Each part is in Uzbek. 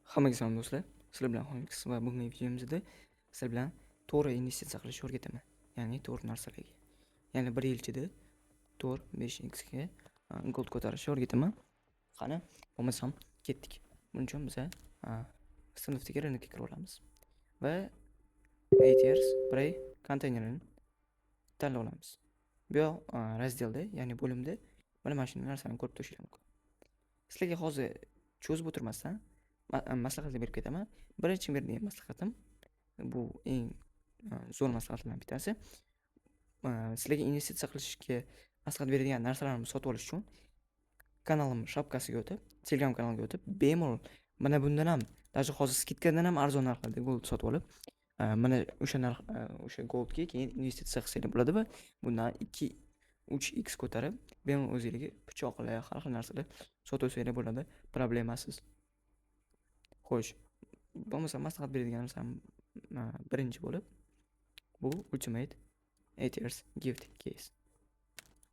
Hammaga salom do'stlar. Sizlar bilan Xonix va bugungi videomizda sizlar bilan to'g'ri investitsiya qilishni o'rgataman. Ya'ni to'g'ri narsalarga. Ya'ni bir yil ichida 4-5x ga gold ko'tarishni o'rgataman. Qani, bo'lmasam ketdik. Buning uchun biza sinfdagi rынокka kirib olamiz va ATRs Prey konteynerini tanlab olamiz. Bu yoq razdelda, ya'ni bo'limda mana shu narsani ko'rib turishingiz mumkin. Sizlarga hozir cho'zib o'tirmasdan maslahatlar berib ketaman. Birinchi beradigan maslahatim, bu eng zo'r maslahatlardan bittasi. Sizlarga investitsiya qilishga maslahat beradigan narsalarimni sotib olish uchun kanalim shapkasiga o'tib, Telegram kanaliga o'tib, bemalol mana bundan ham, даже hozir skidkadan ham arzon narxlarda gold sotib olib, mana o'sha narx, o'sha goldga keyin investitsiya qilsanglar bo'ladi va bundan 2-3x ko'tarib, bemalol o'zingizga pichoqlar, har xil narsalar sotib olsanglar bo'ladi, problemasiz. Xo'sh, bo'lmasa maslahat beradigan narsam, birinchi bo'lib bu Ultimate ATRs Gift Case.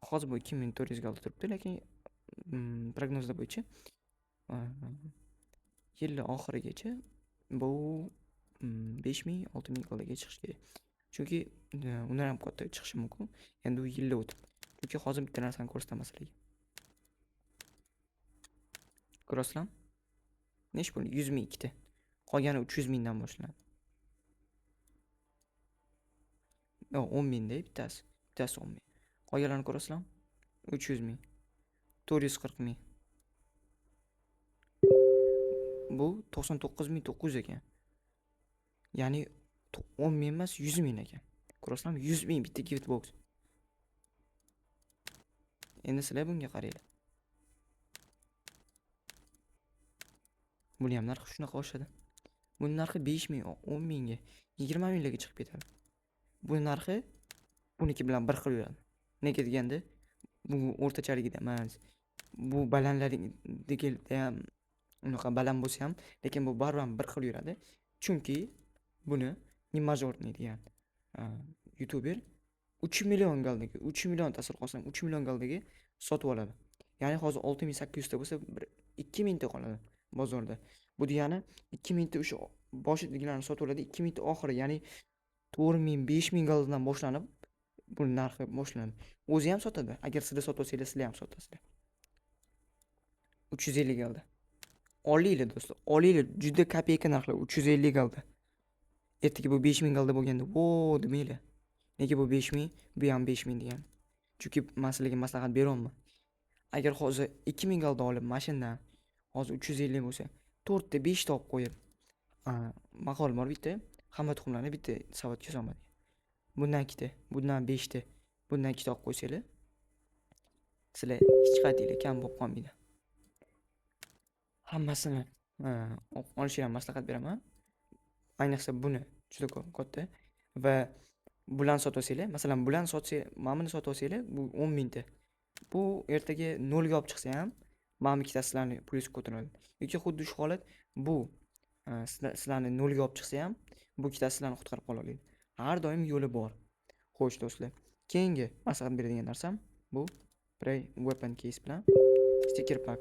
Hozir bu 2400 ga oldi turibdi, lekin prognozlar bo'yicha yil oxirigacha bu 5000, 6000 golga chiqishi kerak. Chunki undan ham katta chiqishi mumkin. Endi u yillar o'tib. Chunki hozir bitta narsani ko'rsataman sizlarga. Ko'rasizlarmi? Nech pul? 100 ming ikkita. Qolgani 300 mingdan boshlanadi. Yo'q, 10 mingda bittasi. Bittasi 10 ming. Qolganlarni ko'rasizlarmi? 300 ming. 440 ming. Bu 99900 ekan. Ya'ni 10 ming emas, 100 ming ekan. Ko'rasizlarmi? 100 ming bitta gift box. Endi sizlar bunga qaranglar. Buni ham narxi shunaqa oshadi. Buni narxi 5 ming, 10 mingga, 20 minglarga chiqib ketadi. Bu narxi buniki bilan bir xil yuradi. Nega deganda, bu o'rtachaligida emas. Bu balandligida ham unaqa baland bo'lsa ham, lekin bu baribir ham bir xil yuradi. Chunki buni Nimajorniy degan youtuber 3 million galdagi, 3 million tasavvur qilsam, 3 million galdagi sotib oladi. Ya'ni hozir 6800 ta bo'lsa, bir 2000 ta qoladi bozorda. Bu degani 2000 ta o'sha boshidagilarni sotib oladi, 2000 ta oxiri, ya'ni 4000, 5000 galdan boshlanib, bu narxi boshlanadi. O'zi ham sotadi. Agar sizlar sotib olsanglar, sizlar ham sotasizlar. 350 galda. Olinglar do'stlar, olinglar, juda kopeyka narxlar, 350 galda. Ertaga bu 5000 galda bo'lganda, vo demanglar. Nega bu 5000, bu ham 5000 degan. Chunki men sizlarga maslahat beryapman. Agar hozir 2000 galda olib, mashindan hozir 350 bo'lsa, 4 ta 5 ta olib qo'yib, maqol bor bitta, hamma tuxumlarni bitta savatga solma degan. Bundan 2 ta, bundan 5 ta, bundan 2 ta olib qo'ysanglar, sizlar hech qaytinglar kam bo'lib qolmaydi. Hammasini olishga ham maslahat beraman. Ayniqsa buni juda ko'p katta va bularni sotib olsanglar, masalan, bularni sotsa, mana buni sotib olsanglar, bu 10 mingta. Bu ertaga nolga olib chiqsa ham, mana bu ikkitasi sizlarni plyus ko'taradi. Yoki xuddi shu holat bu sizlarni nolga olib chiqsa ham, bu ikkitasi sizlarni qutqarib qola oladi. Har doim yo'li bor. Xo'sh do'stlar, keyingi maslahat beradigan narsam bu Prey Weapon Case bilan sticker pack.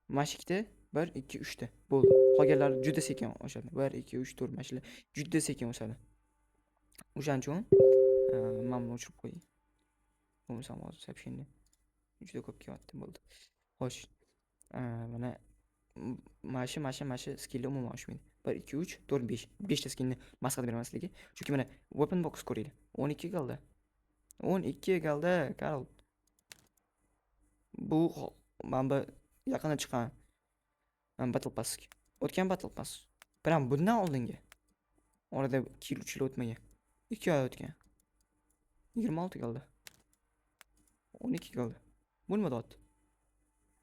Mana shu ikkita, 1, 2, 3 ta bo'ldi. Qolganlari juda sekin oshadi. 1, 2, 3, 4 mana shular juda sekin o'sadi. O'shaning uchun mana buni o'chirib qo'ying. Bo'lmasam hozir сообщение juda ko'p kelyapti, bo'ldi. Xo'sh, mana mana shu skillni umuman oshmaydi. 1, 2, 3, 4, 5. 5 ta skillni maslahat beraman sizlarga. Chunki mana weapon box ko'ringlar. 12 galda. 12 galda, Karl. Bu mana bu yaqinda chiqqan Battle Pass. O'tgan Battle Pass. Biram bundan oldingi. Orada 2 yil, 3 yil o'tmagan. 2 oy o'tgan. 26 galda. 12 galda. Bu nima deyapti?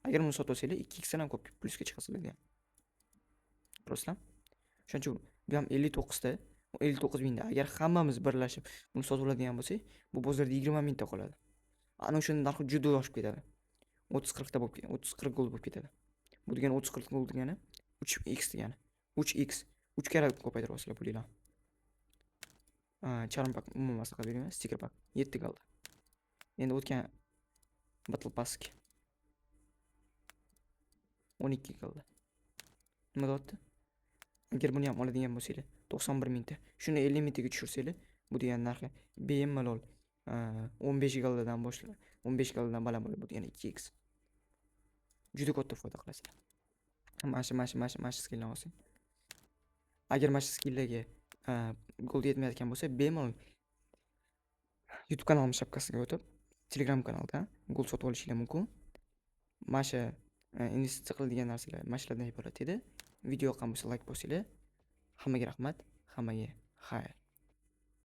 Agar buni sotib olsanglar, 2x dan ham ko'p plyusga chiqasizlar degan. Ko'rasizlarmi? Shuning uchun bu ham 59 ta, 59 mingda. Agar hammamiz birlashib buni sotib oladigan bo'lsak, bu bozorda 20 mingta qoladi. Ana o'shanda narxi juda oshib ketadi. 30-40 ta bo'lib ketadi, 30-40 gold bo'lib ketadi. Bu degani 30-40 gold degani 3x degani. 3x, 3 karra ko'paytiryapsizlar pulinglarni. Charm pack umuman maslahat bermayman, sticker pack 7 galda. Endi o'tgan Battle Pass 12 galda. Nima deyapti? Agar buni ham oladigan bo'lsanglar, 91 mingta. Shuni 50 mingtaga tushirsanglar, bu degani narxi bemalol 15 goldadan boshlab, 15 goldadan baland bo'ladi. Bu degani 2x. Juda katta foyda qilasizlar. Mana shu skillni olsang. Agar mana shu skilllarga gold yetmayotgan bo'lsa, bemalol YouTube kanalim shapkasiga o'tib, Telegram kanaldan gold sotib olishinglar mumkin. Mana shu investitsiya qiladigan narsalar mana shulardan iborat edi. Video yoqqan bo'lsa, like bosinglar. Hammaga rahmat, hammaga xayr.